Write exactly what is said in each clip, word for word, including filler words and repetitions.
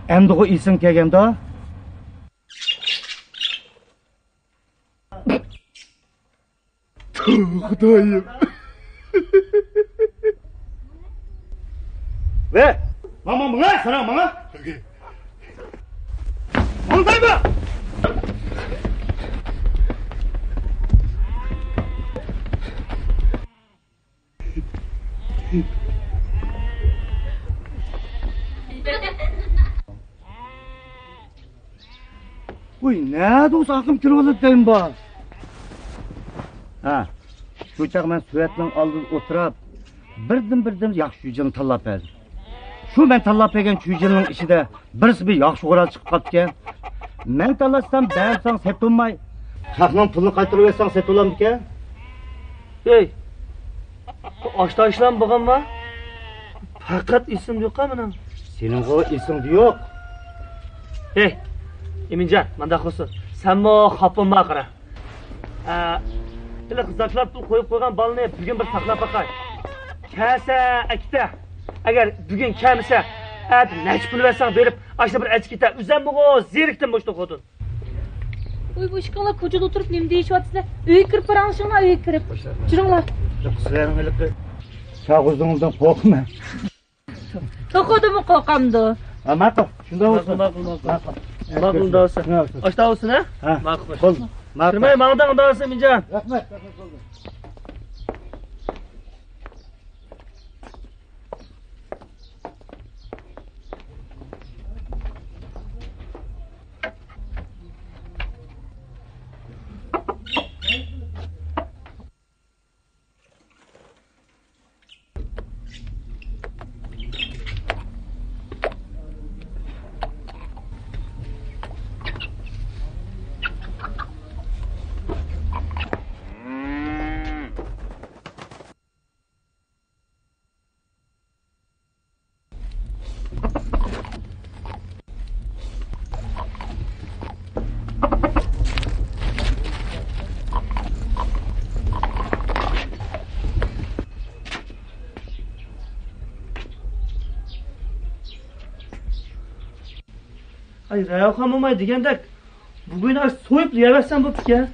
ئەمدىغۇ ئېسىڭ كەلگەندۇ؟ خۇدايىم. ۋە، ماڭا، ماڭا، سانا، ماڭا. ماڭسايما. ۋوي، نەدە ئۇ ئاقىم كىرىۋالىدۇ دەيمەن بار. ھە، شۇ چاغ مەن سۆۋەتنىڭ ئالدىدا ئولتۇراپ، بىردىن-بىردىن ياخشى چۈيجىلنى تاللاپ بەردىم. شۇ مەن تاللاپ بەرگەن چۈيجىلنىڭ ئىچىدە بىرسى بىر ياخشى غورال چىقىپ قاپتىكەن. مەن تاللاشسام بەرمىسەڭ سېتىلماي، خەقنىڭ پۇلىنى قايتۇرۇۋەتسەڭ سېتىلامدىكەن؟ ھەي، ئاشتا ئىشلام بولغانما؟ پەقەت ئېسىمدە يوق مېنىڭ. سېنىڭغۇ ئېسىڭدە يوق. ھەي، ئىمىنجان، مانداق قىلسۇن. سەنمۇ خاپا بولما قارا. ئە، ھېلىقى زاكلار پۇل قويۇپ قويغان بالىنى بۈگۈن بىر ساقلاپ باقاي. كەلسە ئەكېتە. ئەگەر بۈگۈن كەلمىسە، ئەتە نەچچە پۇل بەرسەڭ بېرىپ، ئاشۇ بىر ئەچىكىتە ئۈزەممىغۇ، زېرىكتىم مۇشۇ خوتۇن. ۋوي، بۇ ئىككىڭلار كوچىدا ئولتۇرۇپ نېمە دېيىشىۋاتىسىلەر؟ ئۆيگە كىرىپ پاراڭلىشىڭلار، ئۆيگە كىرىپ. باشلاپ. جۈرۈڭلار. سىلەرنىڭ ھېلىقى چاغ ئۇزۇڭىزدىن قورقىمەن. توخۇدىنمۇ قورقامدۇ؟ ھە، ماقۇل. شۇنداق بولسۇن. ماقۇل، ماقۇل، ماقۇل. ماقۇل. ماقۇل، ئۇنداق بولسا. شۇنداق بولسۇن. ئاشتا بولسۇن، ھە؟ ھە. ماقۇل، خوش. بولدى. ماقۇل. كىرمەي ماڭدىڭ، ئۇنداق بولسا، ئىمىنجان. رەھمەت، رەھمەت، بولدى. ئاي، رەۋخان موماي دېگەندەك، بۈگۈن ئاش سويۇپ يەۋەتسەم بوپتىكەن.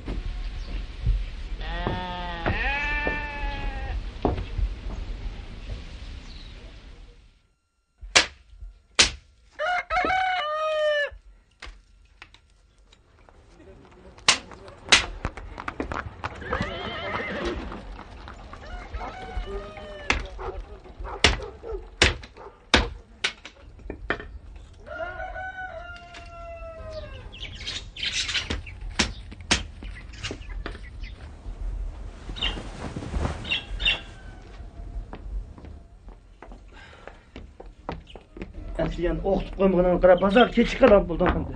ئەسلى يەنە ئوقۇتۇپ قويمىغىنىڭغا قاراپ، بازار كېچىكىپ قالغان بولدۇڭ ئەمدى.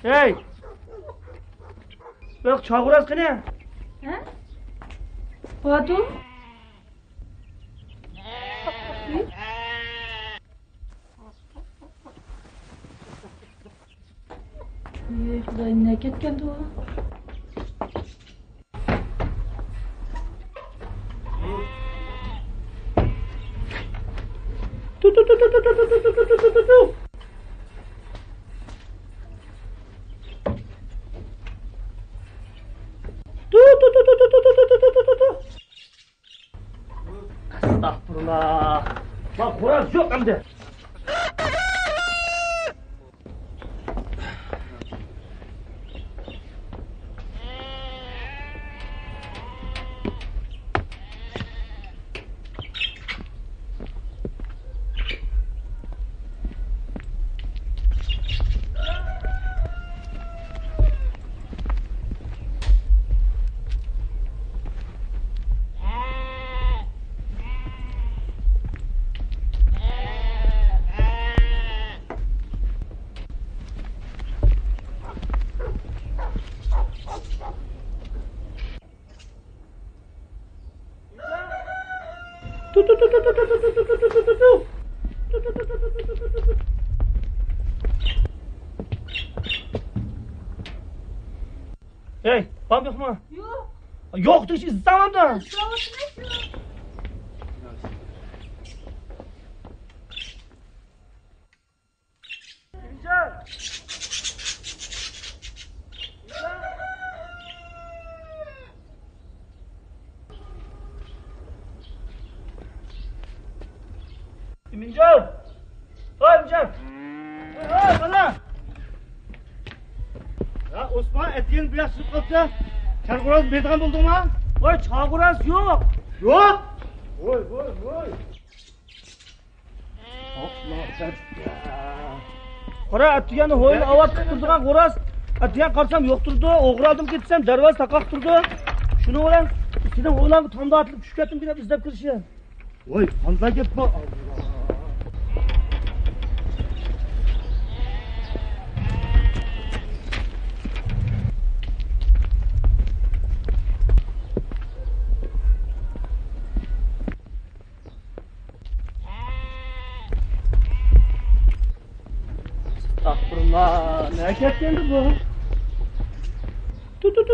ھەي! بىر چاغۇراز قېنى؟ ھە؟ باتۇ؟ ئى، خۇدايىم، نە كەتكەندۇ؟ ئەستەغپۇرۇللا. ما خوراز يوق ئەمدى. ھەي، بارمۇ يوقمۇ؟ يوق. يوق دېگىچە ئىزدەۋاتىمەن. ئىمىنجان! ۋاي، ئىمىنجان! ۋاي، بالا! يا ئوسمان، ئەتىگەن بۇ ياق چىقىپ قاپتۇ. چاغ خوراز بېرىدىغان بولدۇڭما؟ ۋاي، چاغ خوراز يوق. يوق؟ ۋاي، ۋاي، ۋاي. قارا، ئەتىگەن ھويلا ئاۋات قىلدۇرغان خوراز. ئەتىگەن قارىسام يوق تۇرىدۇ. ئوغرى ئالدىم كەتسەم، دەرۋازا تاقاق تۇرىدۇ. شۇنىڭ بىلەن سېنىڭ ھويلاڭغا تامدا ئاتلىق چۈشۈپ كەتتىم دەپ ئىزدەپ كېلىشى. ۋاي، قانداق گەپ بۇ؟ ئەستەغپۇرۇللا، نەگە كەتكەندۇ بۇ؟ تۇ، تۇ، تۇ.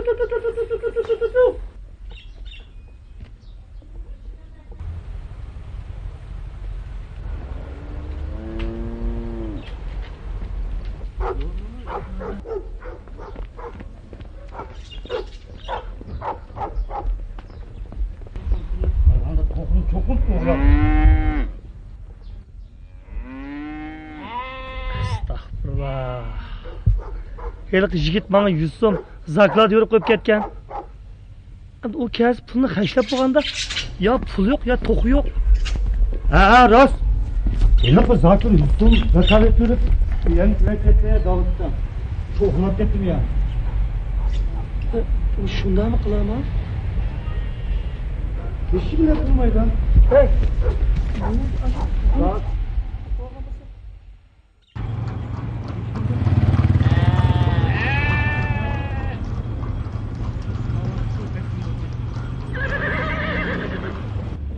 ئەستەغپۇرۇللا. ھېلىقى يىگىت ماڭا يۈز سوم زاكلات يۈرۈپ قويۇپ كەتكەن. ئەمدى ئۇ كەلسە پۇلنى خەجلەپ بولغاندا، يا پۇل يوق، يا توخۇ يوق. ھە، ھە، راست. ھېلىقى زاكىر يۈز سوم زاكالەت بېرىپ، يەنە كىرىپ كەتتى داۋۇتتا. شۇ ئۇخلاپ كەتتىم يا. ئە، شۇنداقمۇ قىلامەن؟ ھېچ كىم گەپ قىلمايدۇ. ھەي!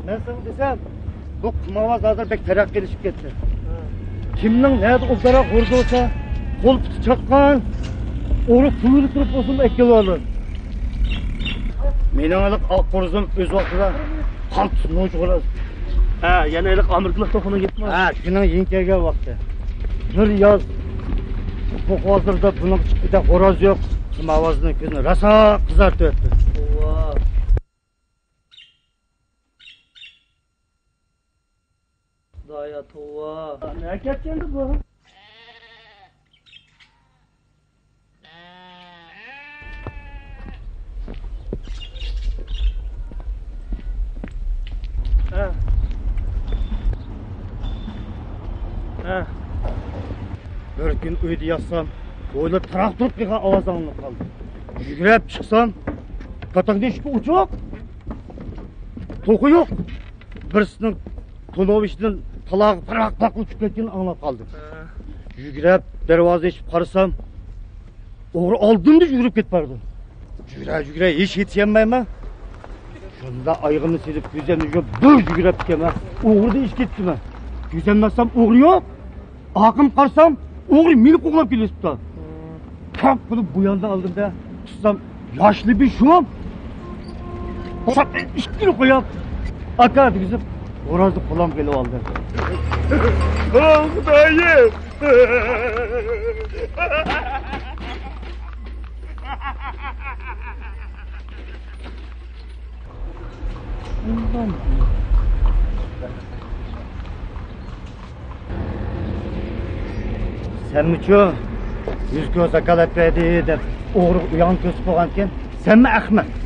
مەن ساڭا دېسەم، بۇ قىمارۋاز ھازىر بەك تەرەققىيلىشىپ كەتتى. كىمنىڭ نەدە ئوبدانراق غۇرزا بولسا، قول پۇتى چاققان، ئورۇق پۇلىنى تۇرۇپ بولسىمۇ ئەكېلىۋالىدۇ. مېنىڭ ھېلىقى ئاق غۇرزىم ئۆز ۋاقتىدا قالتىس نوچى غۇرز. ھە، يەنە ھېلىقى ئامېرىكىلىق توخۇنىڭ گېپىمۇ؟ ھە، شۇنىڭ يېڭى كەلگەن ۋاقتى. بىر ياز بۇ ھازىردا بۇنىڭ چىققىدە غوراز يوق. قىمارۋازنىڭ كۆزىنى راسا قىزارتىۋەتتى. توۋا. خۇدايا، توۋا. نەگە كەتكەندۇ بۇ؟ ھە. ھە. بىر كۈن ئۆيدە ياتسام، ھويلا تاراق تۇرۇپ قېلىدىغان ئاۋاز ئاڭلىنىپ قالدى. يۈگۈرۈپ چىقسام، كاتاكنىڭ ئىشىكى ئوچۇق. توخۇ يوق. بىرسىنىڭ تونۇۋىشىدىن تالاغا پىراق-پىراق ئۇچۇپ كەتكىنىنى ئاڭلاپ قالدىم. ھە. يۈگۈرۈپ دەرۋازا ئېچىپ قارىسام، ئوغرى ئالدىمدا يۈگۈرۈپ كېتىپ بارىدۇ. يۈگۈرە-يۈگۈرە ھېچ يېتىشەلمەيمەن. شۇنداق ئايىغىمنى سېلىپ كۆزۈمنى يۇمۇپ بىر يۈگۈرۈپ كېتىمەن. ئوغرىدىن ئېشىپ كېتىپتىمەن. كۆزۈمنى ئاچسام ئوغرى يوق. ئارقامغا قارىسام، ئوغرى مېنى قوغلاپ كېلىۋېتىپتۇ. كاپ قىلىپ بۇ ياندا ئالدىمدا تۇتسام، ياشلى بىر شۇم. قورساق ئىككىنى قويۇپ، ئاكا دېگۈزۈپ، خورازنى قولۇمغا ئېلىپ ئالدى. ئوھ، خۇدايىم! سەنمىچۇ؟ يۈز كوي زاكالەت بەردى دەپ ئوغرىغا ئۇياڭنى كۆرسىتىپ قويغانتىكەن. سەنمۇ ئەخمەق.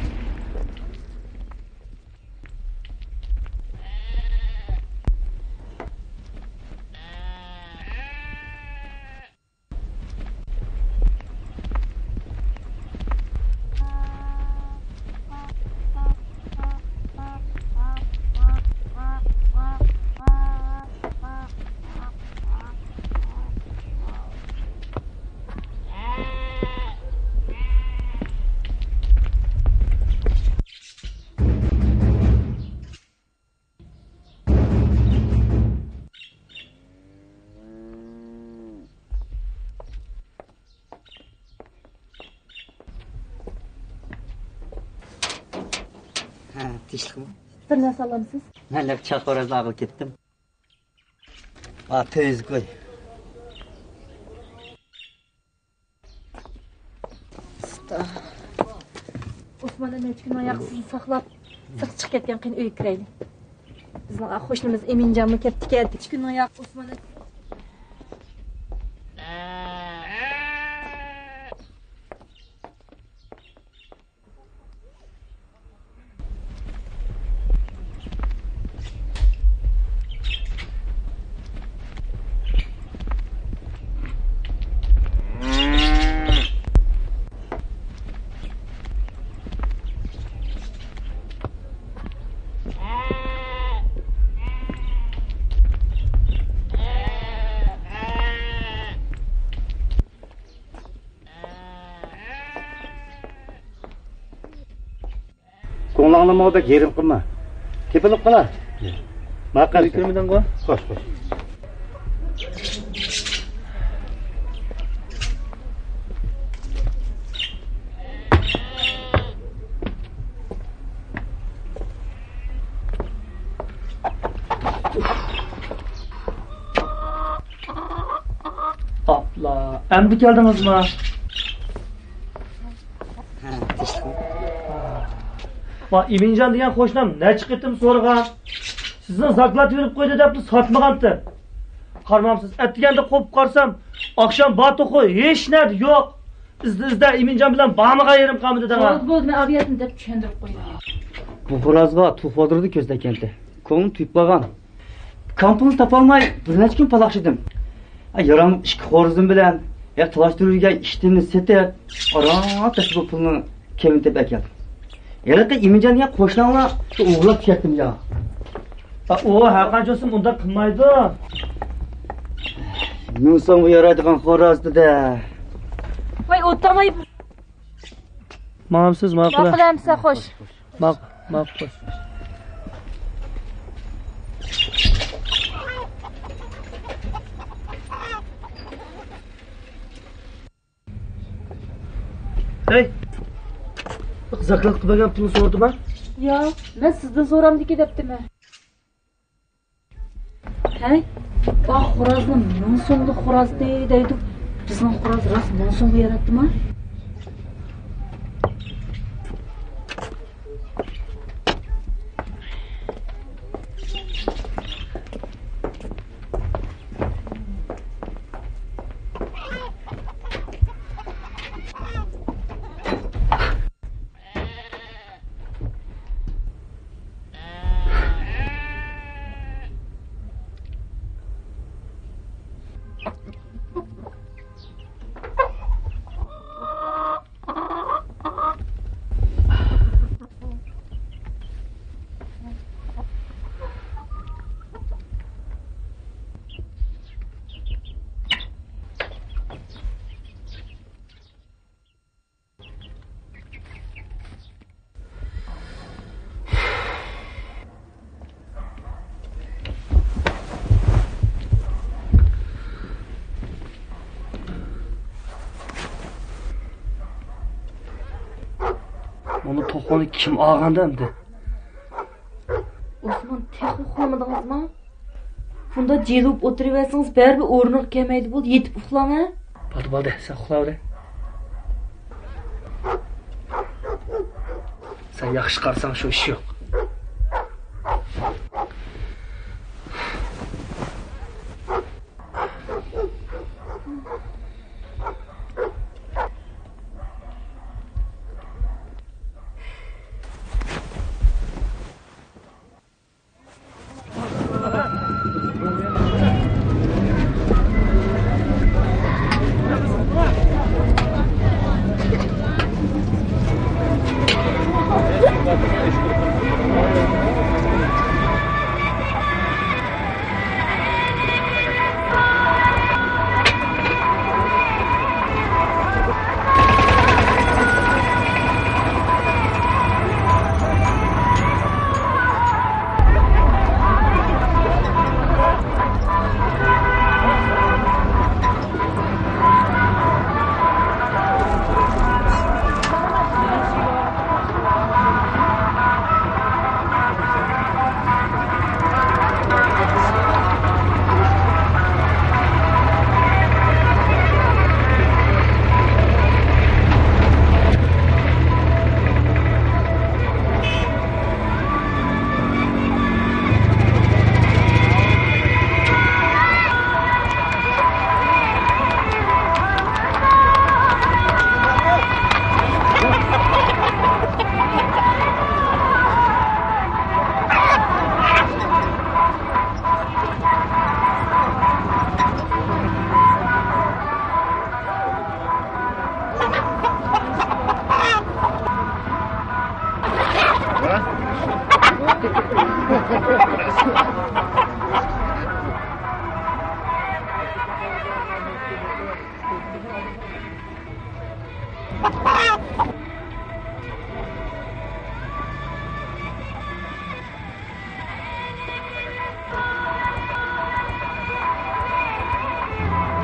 ھە، تىنچلىقمۇ؟ بىر نەرسە ئالامسىز؟ مەن لەپ چاق خورازنى ئاغىل كەتتىم. ئا، تۆيىزى قوي. ئۇستا. ئوسمان نەچچە كۈن ئاياق سىزنى ساقلاپ، سىرتقا چىقىپ كەتكەن، قېنى ئۆيگە كىرەيلى. بىزنىڭ قوشنىمىز ئىمىنجانمۇ كەپتىكەن. نەچچە كۈن ئاياق ئوسمان. كۆڭلۈڭنىمۇ بەك يېرىم قىلما. تېپىلىپ قالا. ماقۇل. كۆرمىدىڭغۇ؟ خوش، خوش. ئاپلا، ئەمدى كەلدىڭىزما؟ ھە، تىنچلىقمۇ؟ ۋا، ئىمىنجان دېگەن قوشنام نەچچە قېتىم سورىغان. سىزنىڭ زاكلات بېرىپ قويدى دەپلا ساتمىغانتىم. قارىمامسىز، ئەتىگەندە قوپۇپ قارىسام، ئاخشام بار توخۇ ھېچ نەدە يوق. ئىزدە، ئىزدە، ئىمىنجان بىلەن بارمىغان يېرىم قالمىدى دەڭا. بولدى، بولدى، مەن ئاۋۇ يەردىن دەپ چۈشەندۈرۈپ قويدۇم. بۇ خورازغا توخۇ ئالدۇردى كۆزلەككەنتى. كۆڭلۈم تۇيۇپ قالغان. كامپۇنسا تاپالماي بىر نەچچە كۈن پالاقشىدىم. ئا، ياراملىق ئىككى خورىزىم بىلەن، ھە، تالاشتۇرۇپ يۈرگەن ئىشتىننى سېتىپ، ئاران تېپىپ بۇ پۇلنى كەينىدىن تېپىپ ئەكەلدىم. ھېلىقى ئىمىنجان دېگەن قوشناڭلار شۇ ئوغرىلاپ كەتتىم يا. ئا، ئۇ ھەرقانچە بولسۇن ئۇنداق قىلمايدۇ. مىڭ سومغا يارايدىغان خوراز دېدى. ۋاي، ئوتتاماي. ماڭامسىز، ماقۇل. ماقۇل ئەمسە، خوش. ماق-، ماقۇل. ھەي! زاكلاتقا بەرگەن پۇلنى سورىدىما؟ ياق، مەن سىزدىن سورامدىكى دەپتىمەن. ھەي، ئا خورازنى مىڭ سوملۇق خوراز دەيدۇ. بىزنىڭ خوراز راست مىڭ سومغا ياراتتىما؟ مانا توخۇنى كىم ئالغاندا ئەمدى؟ ئوسمان، تېخى ئۇخلىمىدىڭىزمۇ؟ بۇنداق جىلىۋىپ ئولتۇرۇۋەرسىڭىز، بەرىبىر ئورنىغا كەلمەيدۇ. بولدى، يېتىپ ئۇخلاڭ، ھە؟ بولدى، بولدى، سەن ئۇخلاۋەر. سەن ياخشى قارىساڭ، شۇ ئىش يوق.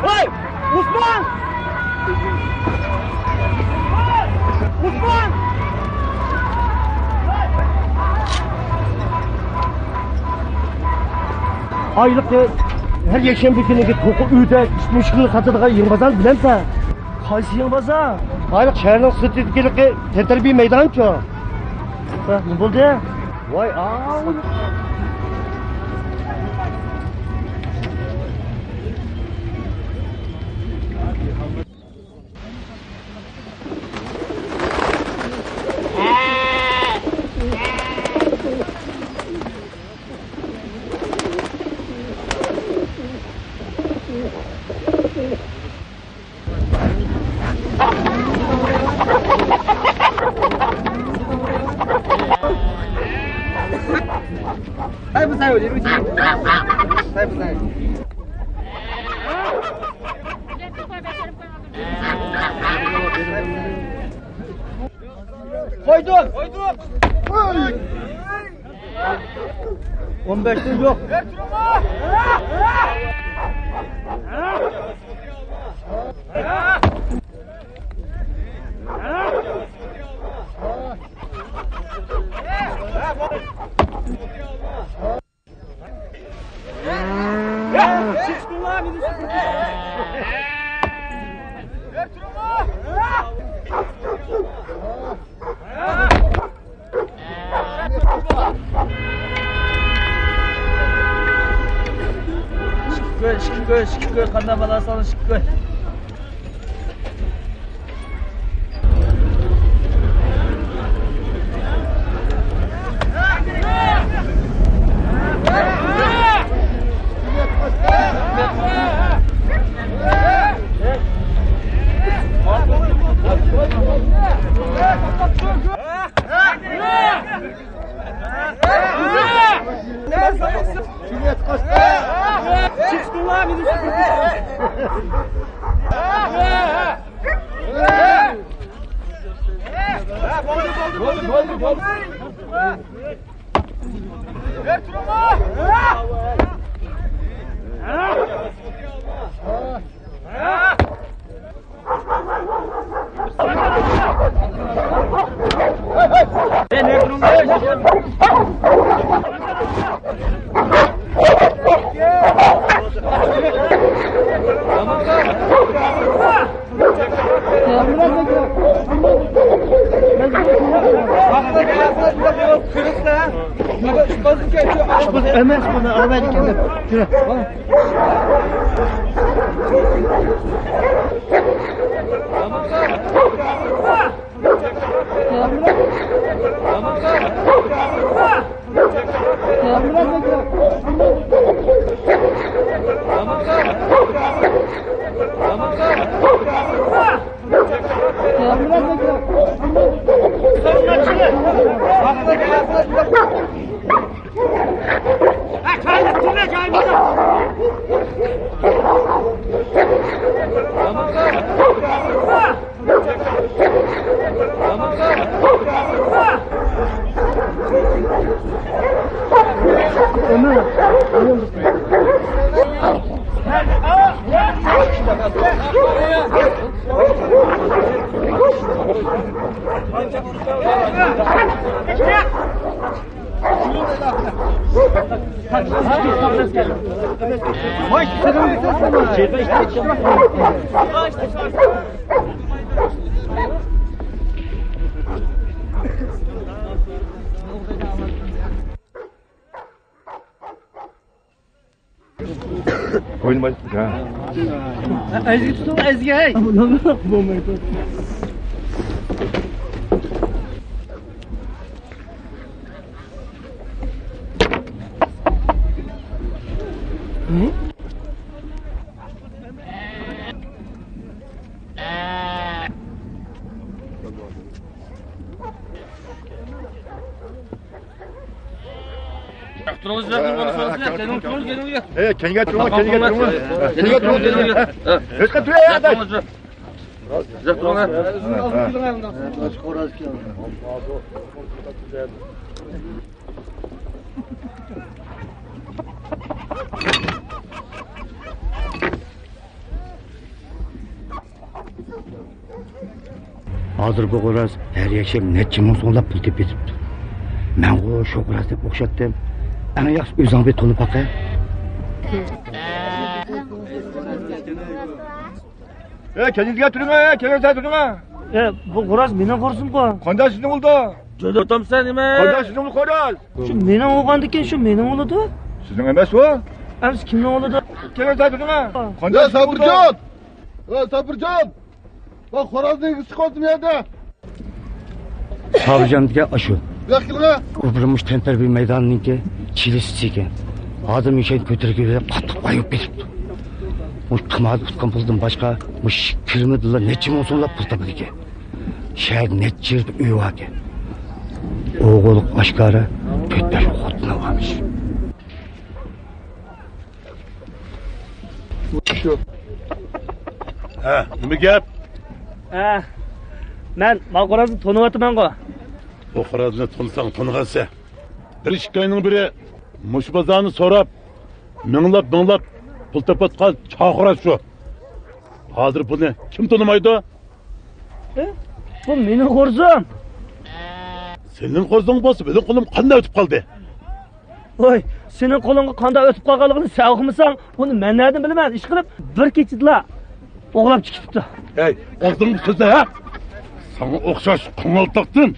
ھەي، ئوسمان! ئوسمان! ھېلىقى ھەر يەكشەنبە كۈنى توقا ئۆيدە ئىت مۈشۈكنى ساتىدىغان يېڭى بازارنى بىلەمسەن؟ قايسى يېڭى بازار؟ ھېلىقى شەھەرنىڭ سىرتىدىكى تەنتەربىيە مەيدانىچۇ؟ ھە، نېمە بولدى؟ ۋاي، ئاۋۇ. قويدۇق! قويدۇق! ئون بەشتىن يوق. ئىككى كوي، ئىككى كوي، ئىككى كوي، قانداق بالا سالىش ئىككى كوي. ئەمەس، بۇنى ئەمەس ئىكەن. يۈرە. ئوينىمايسىز ھە. ئەزگە تۇتۇڭ، ئەزگە، ھەي. بولمايدۇ. تۇرۇڭىز، تۇرۇڭىز، تۇرۇڭىز، تۇرۇڭىز. ئە، كەينىگە تۇرۇڭ، كەينىگە تۇرۇڭ. كەينىگە تۇرۇڭ، كەينىگە تۇرۇڭ. ھېچقا تۇرۇڭ، ئە، ئاداش. ھازىر بۇ خوراز ھەر يەكشەم نەچچە مىڭ سوملاپ پۇل تېپىۋېتىپتۇ. مەنغۇ شۇ خوراز دەپ ئوخشاتتىم. ئەڭ ياخشى ئۆزۈڭ بىر تونۇپ باقە. ئە، كەينىڭىزگە تۇرۇڭ، ئە، كەينىڭىزگە تۇرۇڭ. ئە، بۇ خوراز مېنىڭ خورزۇمغۇ. قانداق سىزنىڭ بولدى؟ جۆدەتامسەن نېمە؟ قانداق سىزنىڭ خوراز؟ شۇ مېنىڭ بولغاندىكىن شۇ مېنىڭ بولىدۇ. سىزنىڭ ئەمەس ئۇ. ئەمىسە كىمنىڭ بولىدۇ؟ كەينىڭىزگە تۇرۇڭ. قانداق يا سىزنىڭ بولدى؟ سابىرجان! ئە، سابىرجان! مەن خورازنى ئىگىسى قىلىۋاتىمەن يەردە. سابىرجان دېگەن ئاشۇ. بۇياققا كېلىڭە. ئۇ بىر مۇشت تەنتەربىيە مەيدانىنىڭكى چىلىسى ئىكەن. ھازىر مۇشۇ يەرنى كۆتۈرگىلى قاتتىق قايىپ كېتىپتۇ. مۇشۇ قىماردا ئۇتقان پۇلدىن باشقا مۇشۇ كىرىمىدىلا نەچچە مىڭ سوملاپ پۇل تاپىدىكەن. شەھەردە نەچچە يىل ئۆيى باركەن. ئوغۇل ئاشكارا تۆت-بەش خوتۇنى بارمىش. ھە، نېمە گەپ؟ ھە، مەن ما خورازنى تونۇۋاتىمەنغۇ. بۇ خورازنى تونۇساڭ تونۇغانسەن. بىر ئىككى ئاينىڭ بىرى مۇشۇ بازارنى سوراپ، مىڭلاپ-مىڭلاپ پۇل تېپىۋاتقان چاغ خوراز شۇ. ھازىر بۇنى كىم تونۇمايدۇ؟ ئە، بۇ مېنىڭ خورزۇم. سېنىڭ خورزۇڭ بولسا، مېنىڭ قولۇم قانداق ئۆتۈپ قالدى؟ ۋاي، سېنىڭ قولۇڭغا قانداق ئۆتۈپ قالغانلىقىنى سەن ئۇقمىساڭ، ئۇنى مەن نەدىن بىلىمەن؟ ئىشقىلىپ، بىر كېچىدىلا ئوغرىلاپ چىقىپتۇ. ھەي، ئاغزىڭنى سۆزلە، ھە؟ ساڭا ئوخشاش قاڭالتاقتىن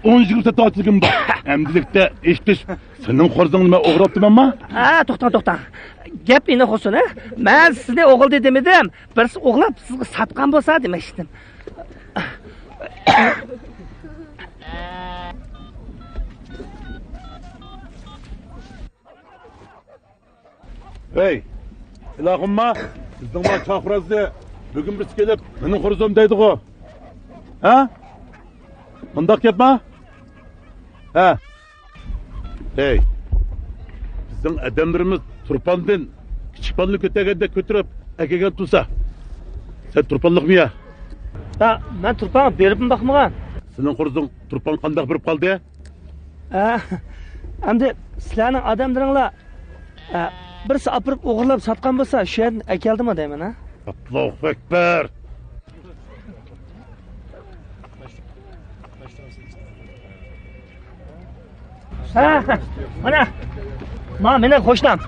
ئون يىگىرمە سەت ئارتۇقىم بار. ئەمدىلىكتە ئېيتىش، سېنىڭ خورزۇڭنى مەن ئوغرىلاپتىمەنما؟ ھە، توختاڭ، توختاڭ. گەپ ئېنىق بولسۇن، ھە؟ مەن سىزنى ئوغرىلىدى دېمىدىم. بىرسى ئوغرىلاپ سىزگە ساتقان بولسا دېمەكچىدىم. ھەي، ئىلاھىمما، بىزنىڭ بار چاغ خورازنى بۈگۈن بىرسى كېلىپ، مېنىڭ خورزۇم دەيدىغۇ. ھە؟ مۇنداق گەپما؟ ھە. ھەي، بىزنىڭ ئادەملىرىمىز تۇرپاندىن كىچىك بالىنى كۆتەرگەندەك كۆتۈرۈپ ئەكەلگەن تۇرسا، سەن تۇرپانلىقمۇ يا؟ ھە، مەن تۇرپانغا بېرىپمۇ باقمىغان. سېنىڭ خورزۇڭ تۇرپان قانداق بېرىپ قالدى؟ ھە، ئەمدى سىلەرنىڭ ئادەملىرىڭلار، ھە، بىرسى ئاپىرىپ ئوغرىلاپ ساتقان بولسا، شۇ يەردىن ئەكەلدىمۇ دەيمەن، ھە؟ ئاللاھۇ ئەكبەر! ھە، مانا، ما مېنىڭ قوشنام.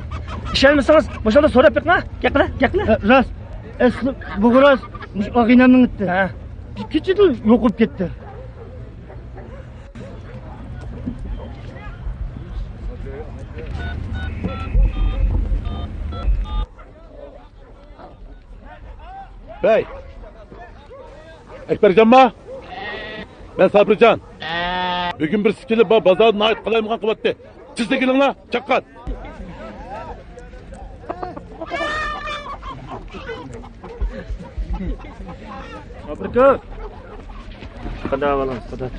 ئىشەنمىسىڭىز، مۇشۇندا سوراپ بېقىڭ، ھە؟ گەپ قىلە، گەپ قىلە. ھە، راست. ئەسلى بۇ خوراز مۇشۇ ئاغىنەمنىڭ ئىتى. ھە. بىر كېچىدە يوقاپ كەتتى. ھەي! ئەكبەرجانما؟ مەن سابىرجان. بۈگۈن بىرسى كېلىپ، با-، بازاردا ناھايىتى قالايمىقان قىلىۋەتتى. تېزلا كېلىڭلار، چاققان. سابىرجان! قانداق ئەھۋالىڭىز؟ قانداق؟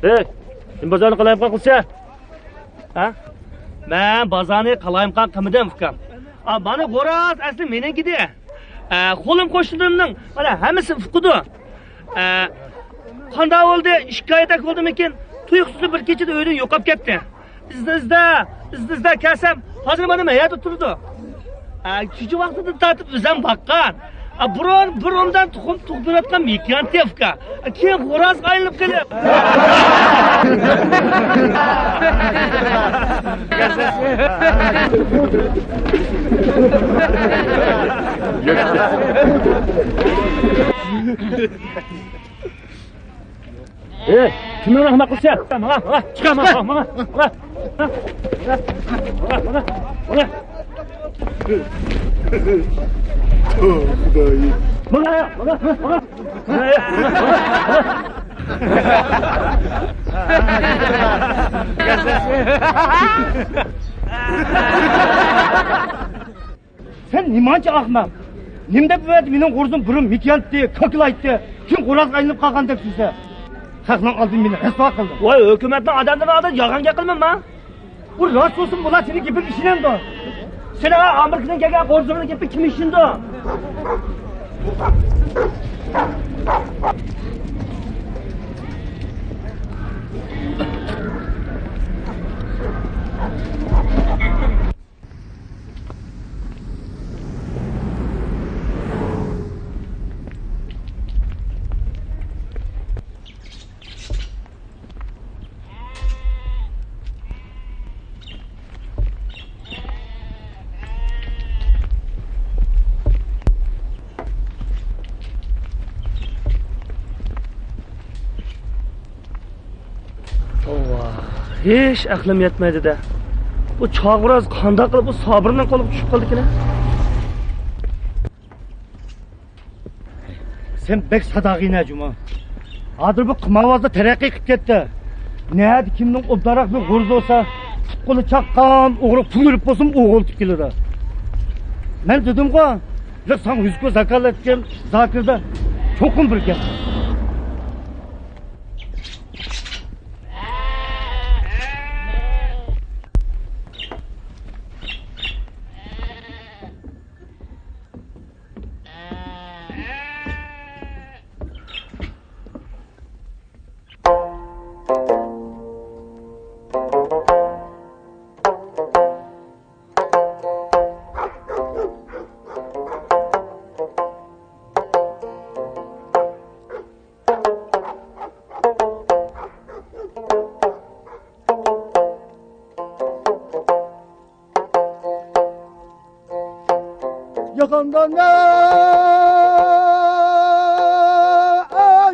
ھەي، سەن بازارنى قالايمىقان قىلسەن؟ ھە؟ مەن بازارنى قالايمىقان قىلمىدىم، ئۇكام. ئا، مانا خوراز ئەسلى مېنىڭكىدى. ئە، قولۇم قوشنىلىرىمنىڭ مانا ھەممىسى ئۇقىدۇ. ئە، قانداق بولدى؟ ئىككى ئايدەك بولدىمىكىن؟ تۇيۇقسىز بىر كېچىدە ئۆيدىن يوقاپ كەتتى. ئىزدە، ئىزدە، ئىزدە، ئىزدە كەلسەم، ھازىر مانا مەيەردە تۇرىدۇ. ئە، شۇنچە ۋاقتىدىن تارتىپ ئۆزەم باققان. ئە، بۇرۇن بىر ئومدان تۇخۇم تۇغدۇرۇۋاتقان مېكىيانتى ئۇكا. ئە، كېيىن خورازغا ئايلىنىپ قېلىپ. ئەي، كىمنى ئەخمەق قىلسا؟ ماڭا، ماڭا، چىقار، ماڭا، ماڭا، ماڭا، ماڭا، ماڭا، ماڭا، ماڭا. ماڭا، ماڭا، ماڭا. سەن نېمانچە ئەخمەق؟ نېمە دەپ بۇ يەردە مېنىڭ غورزۇم بۇرۇن مىكىيالايتتى، كاكىلايتتى، كېيىن غورازغا ئايلىنىپ قالغان دەپ سۆزلە. خەقنىڭ ئالدىدا مېنى رەسۋا قىلدىڭ. ۋاي، ھۆكۈمەتنىڭ ئادەملىرىنىڭ ئالدىدا يالغان گەپ قىلىمەن مەن. بۇ راست بولسىمۇ، بۇلار سېنىڭ گېپىڭگە ئىشىنەمدۇ؟ سېنىڭ ئامېرىكىدىن كەلگەن غورزۇمنىڭ گېپىگە كىم ئىشىنىدۇ؟ توۋا، ھېچ ئەقلىم يەتمەيدۇ-دە. بۇ چاغ خوراز قانداق قىلىپ بۇ سابىرنىڭ قولىغا چۈشۈپ قالدىكىن؟ سەن بەك ساداغىنە جۇما. ھازىر بۇ قىمارۋازلار تەرەققىي قىلىپ كەتتى. نەدە كىمنىڭ ئوبدانراق بىر غورزا بولسا، پۇت-قولى چاققان ئوغرى پۇل بېرىپ بولسىمۇ ئوغرىلىتىپ كېلىدۇ. مەن دېدىمغۇ، ياق، ساڭا يۈز كوي زاكالەت ئەتكەن زاكىردا چوقۇم بىر گەپ. جاھاندا نە،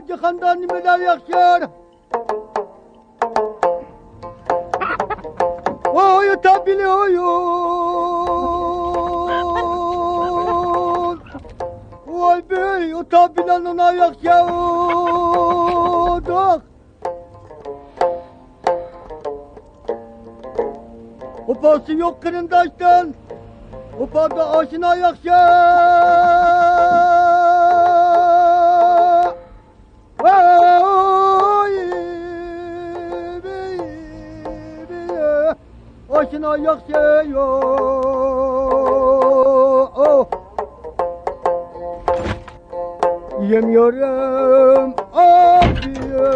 جاھاندا نېمىلەر ياخشى؟ ۋاي تاپىلى ھويۇن. ۋاي بىي تاپىلى نانا ياخشى. دوق. ئوپاسى يوق قېرىنداشتىن، ئوپادا ئاشنا ياخشى. ۋاي، بىي، بىي، ئاشنا ياخشى يوق. يەم يارىم ئاپىيو.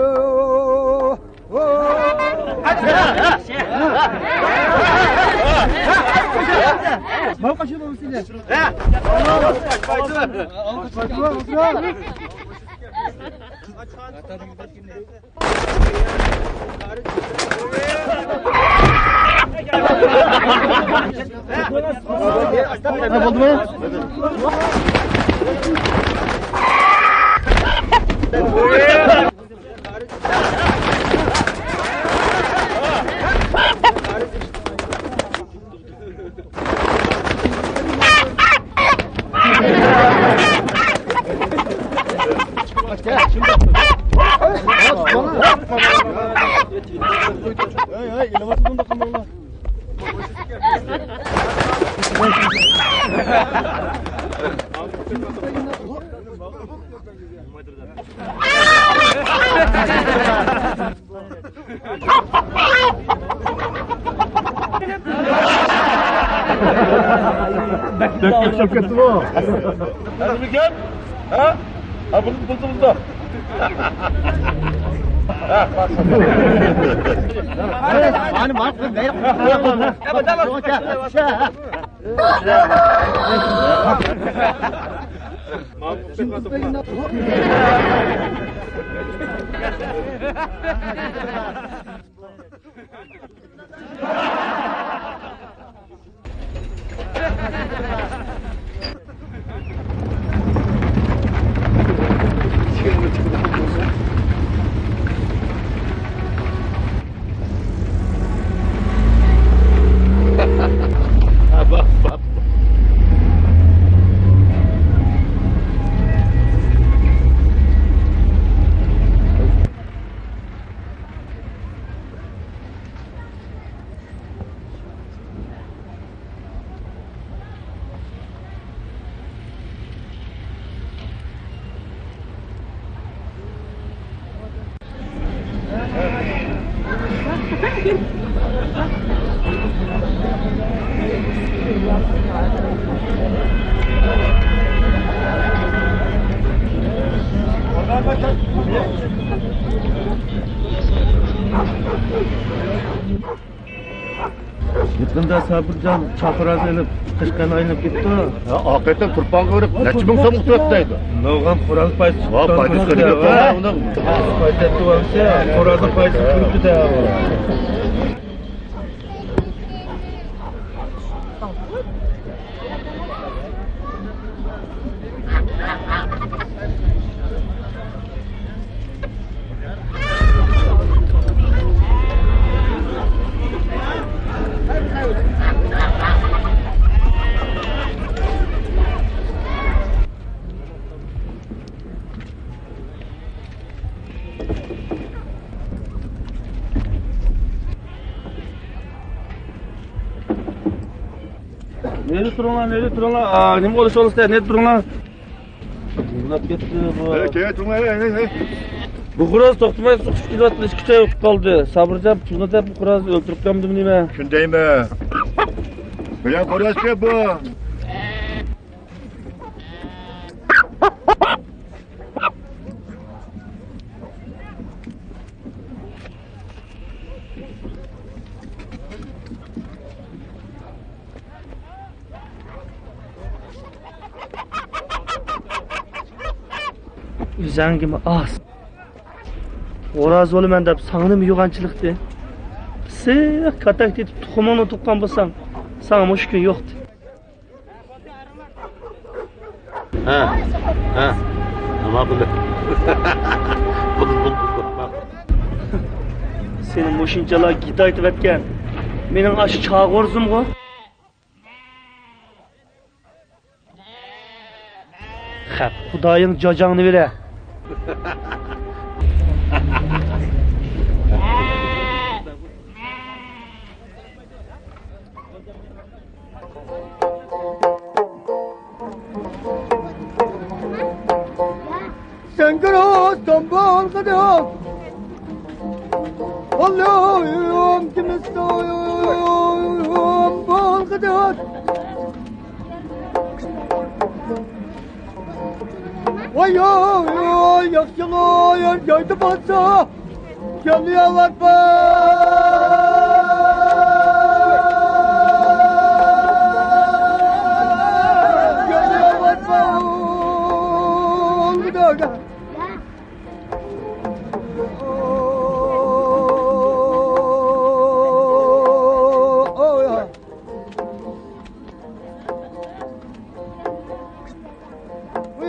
بەك ئوخشاپ كەتتىغۇ. نېمە گەپ؟ ھە؟ ھە، بۇنى بۇزدۇڭىزدا. ھە، بار. ئانى بار، بەك. ئەمدى سابىرجان چاپراز ئېلىپ، قىشقان ئايلىنىپ كېتىپتۇ. ھە، ئاقىرەتتە تۇرپانغا بېرىپ، نەچچە مىڭ سوم ئۇتتۇرۇپتۇ. نوغان قورال پايسى ۋا، پايدىسى كۆرۈنۈپ تۇرۇپتۇ، ھە، ئۇنىڭ. پايسى تەتتى بولسا، قورالنىڭ پايسى كۆرۈپتۇ-دە. نېرى تۇرۇڭلار، نېرى تۇرۇڭلار. ئا، نېمە بولۇش بولۇشتا، نېرى تۇرۇڭلار. يىغلاپ كەتتى بۇ. ھەي، كەيە تۇرۇڭلار، ھەي، ھەي، ھەي. بۇ خوراز توختىماي سوقۇشۇپ كېلىۋاتىدۇ، ئىككى ئۈچ ئاي بولۇپ قالدى. سابىرجان پۇلنى دەپ بۇ خورازنى ئۆلتۈرۈپ قالمىدىمۇ نېمە؟ شۇندايمۇ؟ بىلەن خورازكەن بۇ. ئۆزەڭگىمۇ ئاز. خوراز بولىمەن دەپ ساڭىمۇ يوغان چېلىقتى. پىسسىق كاتەك تېتىپ تۇخۇمۇڭنى تۇغقان بولساڭ، ساڭا مۇشۇ كۈن يوقتى. ھە، ھە. ماقۇل. بولدى، بولدى، بولدى. ماقۇل. سېنى مۇشۇنچىلا گىتايتىۋەتكەن مېنىڭ ئاشۇ چاغ غورزۇمغۇ. خەپ، خۇدايىڭ جاجاڭنى بېرە. سەڭگىرو سامبالغىدىق. ئاللام كىمىستايام بالغىدىق. ۋاي، ۋاي، ۋاي، ياخشىلار يەر جايدا بولسا، كەلياۋاتما. كەلياۋاتما.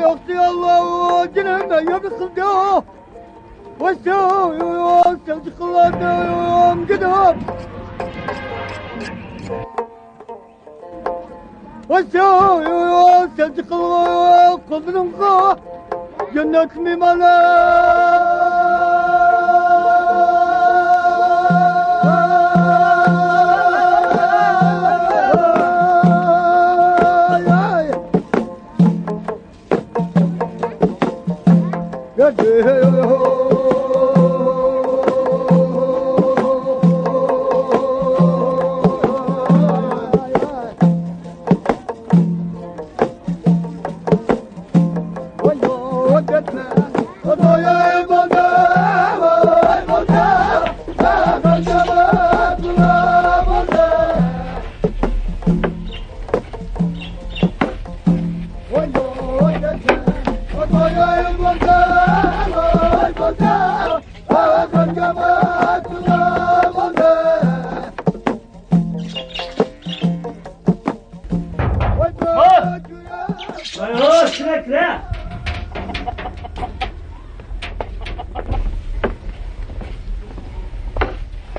ياخشى ئاللا جېنىم يا بىر قىلدى. ۋاي، سەۋجىقىلارنىڭ گىدىپ. ۋاي، سەۋجىقىلغا قوللىرىڭغا جەننەت مېھمانلار.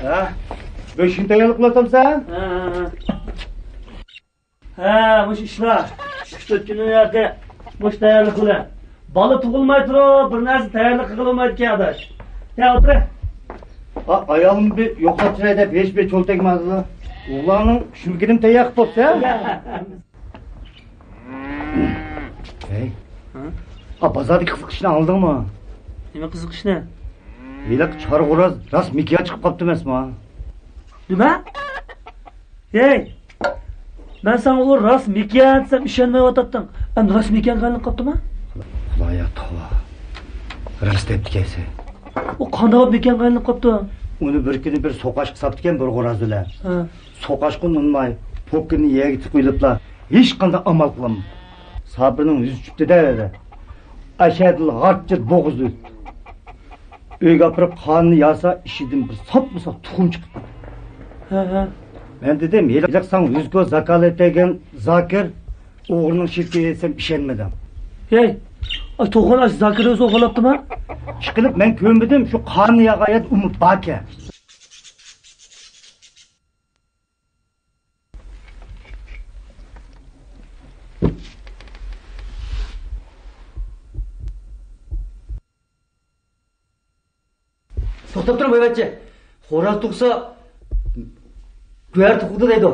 ھە، بۆشۈن تەييارلىق قىلىۋاتامسەن؟ ھە، ھە، ھە. ھە، مۇشۇ ئىشلار. ئۈچ تۆت كۈندىن ياقى مۇشۇ تەييارلىق بىلەن. بالا تۇغۇلماي تۇرۇپ، بىر نەرسە تەييارلىق قىلالمايدىكەن، ئاداش. كەل، ئولتۇر. ئا، ئايالىمنى بىر يوقلاپ چۈشۈرەي دەپ ھېچبىر چۆنتەكمۇ ئالمىدى. ئوغلاننىڭ چۈمۈكىنىمۇ تەييار قىلىپ بوپسەن. ھەي. ھە؟ ئا، بازاردىكى قىزىق ئىشنى ئاڭلىدىڭمۇ؟ نېمە قىزىق ئىشنى؟ ھېلىقى چارغۇراز راست مېكىيان چىقىپ قاپتۇ ئەمەسمۇ؟ نېمە؟ ھەي! مەن ساڭا ئۇ راست مېكىيان دېسەم ئىشەنمەيۋاتاتتىڭ. ئەمدى راست مېكىيانغا ئايلىنىپ قاپتۇما؟ خۇدايا، توۋا. راست دەپتىكەنسەن. ئۇ قانداق مېكىيانغا ئايلىنىپ قاپتۇ؟ ئۇنى بىر كۈنى بىر سوقاشقا ساپتىكەن بىر غورازى بىلەن. ھە. سوقاشقا ئۇنىماي، پوكىنى يەرگە تىقىۋېلىپلا، ھېچقانداق ئامال قىلالمىدى. سابىرنىڭ يۈزى چۈشۈپتۇ دەۋەردى. ئەشەدىل غارتچە بوغۇزى ئۆتتى. ئۆيگە ئاپىرىپ قانىنى ياسا، ئىچىدىن بىر ساپمۇساق تۇخۇم چىقىپتۇ. ھە، ھە. مەن دېدىم، ھېلىقى ساڭا ۋىزكو زاكالەت دېگەن زاكىر ئوغرىنىڭ شېرىكى دېسەم ئىشەنمىدىڭ. ھەي، ئا، توغرا ئاشۇ زاكىر ئۆزى ئوغرىلاپتىما؟ ئىشقىلىپ مەن كۆرمىدىم، شۇ قانىنى ياغان يەردە ئۇمۇ باركەن. توختاپ تۇرۇڭ، بويۋەتچى. خوراز تۇغسا، گۆھەر تۇغىدۇ دەيدۇ.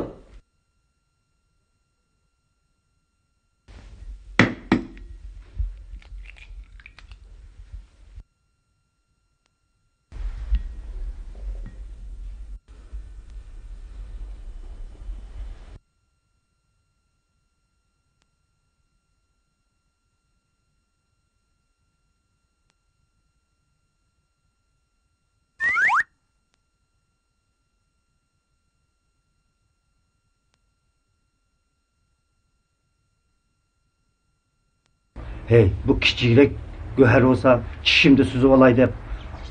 ھەي، بۇ كىچىكرەك گۆھەر بولسا، چىشىمدا سۈزۈۋالاي دەپ،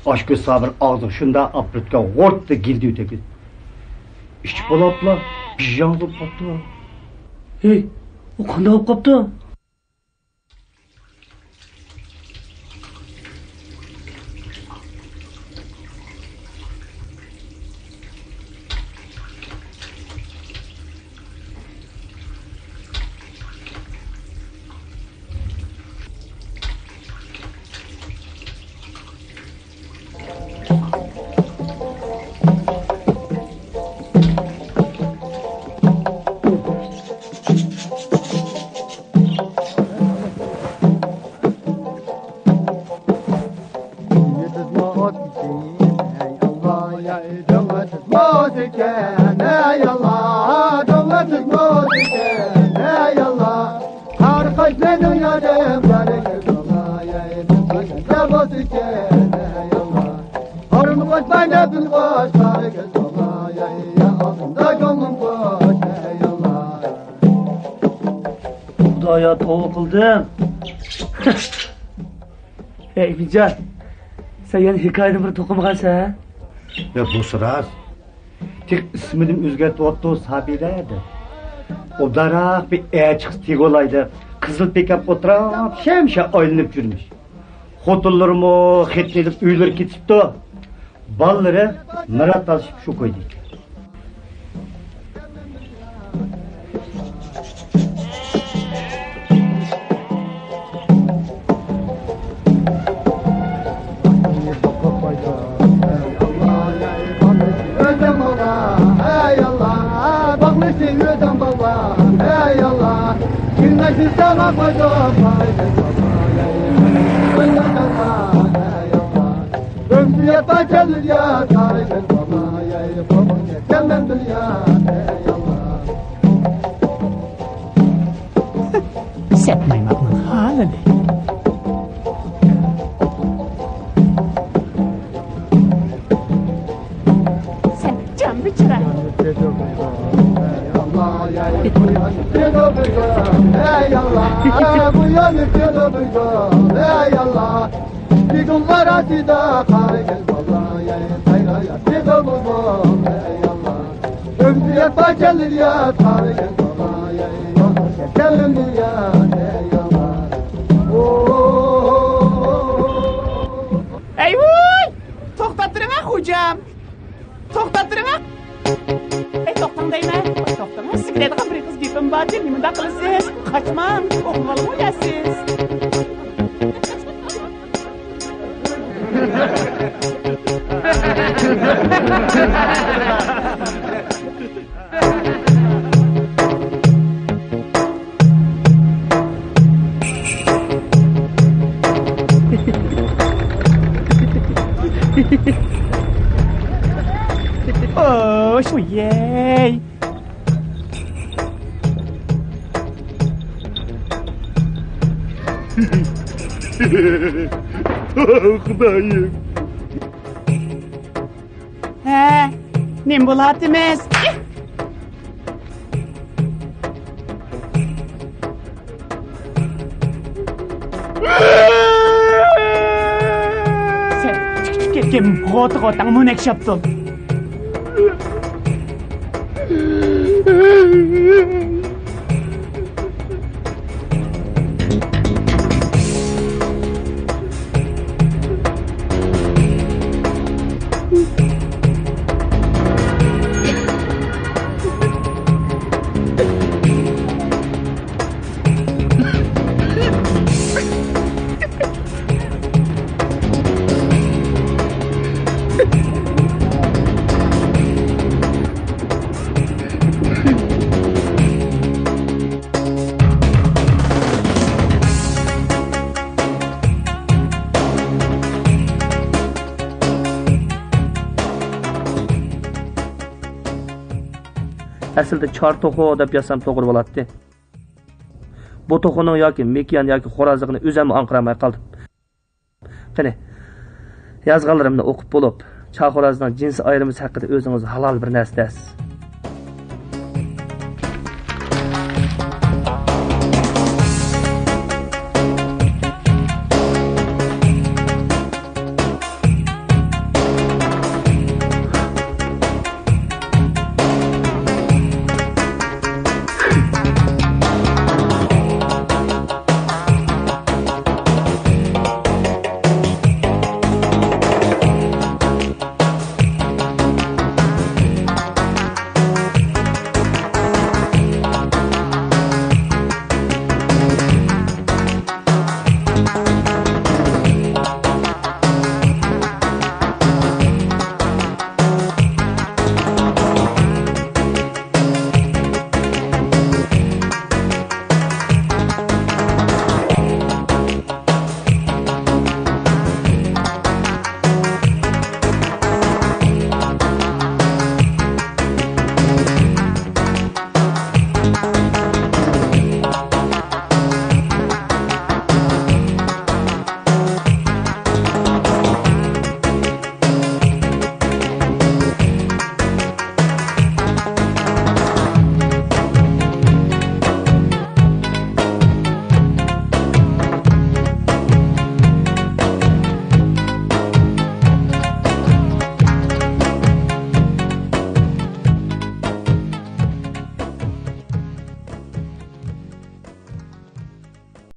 ئاشكۆز سابىر ئاغزىغا شۇنداق ئاپىرىپتىكەن، غورتتا گىلدىۋېتىپ كېتىپ. ئىچىپ بولاپلا، بىژاڭ بولۇپ قاپتۇ. ھەي، ئۇ قانداق بولۇپ قاپتۇ؟ خۇدايا، توۋا قىلدىم. ئەي ئىمىنجان، سەن يەنە ھېكايىدىن بىر توقۇمىغانسەن، ھە؟ يا، بۇسى راست. تېخى ئىسمىنىمۇ ئۆزگەرتىۋاپتۇ، سابىرە دەپ. ئوبدانراق بىر ئەر چىقسا تېگىۋالاي دەپ، قىزىل پىكاپ ئولتۇراپ، شەمشە ئايلىنىپ يۈرمىش. خوتۇنلىرىمۇ خېتىنى ئېلىپ ئۆيلىرىگە كېتىپتۇ. بالىلىرى مىرات تالىشىپ شۇ كويدا ئىكەن. سەت مايماقنىڭ ھالىنى. سەن جان بىچارە. ئەي ۋۇي! توختاپ تۇرۇڭا، خوجام! توختاپ تۇرۇڭا! ئەي، توختاڭ دەيمەن! توختاڭا، سىزگە دەيدىغان بىر ئېغىز گېپىم بار، نېمانداق قىلىسىز؟ قاچماڭ، توختىۋالغۇ يەرسىز! ئوش، ۋىيەي! خۇدايىم! ھە، نېمە بولاتىمىز؟ سەن تىك تىك كەتكەن غوتى غوتاڭ مۇنەك شاپتۇل. ئەسلىدە چار توخۇ دەپ يازسام توغرا بولاتتى. بۇ توخۇنىڭ ياكى مېكىيان ياكى خورازلىقىنى ئۆزۈممۇ ئاڭقىرالماي قالدىم. قېنى، يازغانلىرىمنى ئوقۇپ بولۇپ، چار خورازنىڭ جىنسىي ئايرىمىسى ھەققىدە ئۆزىڭىز ھالال بىر نەرسە دەيسىز.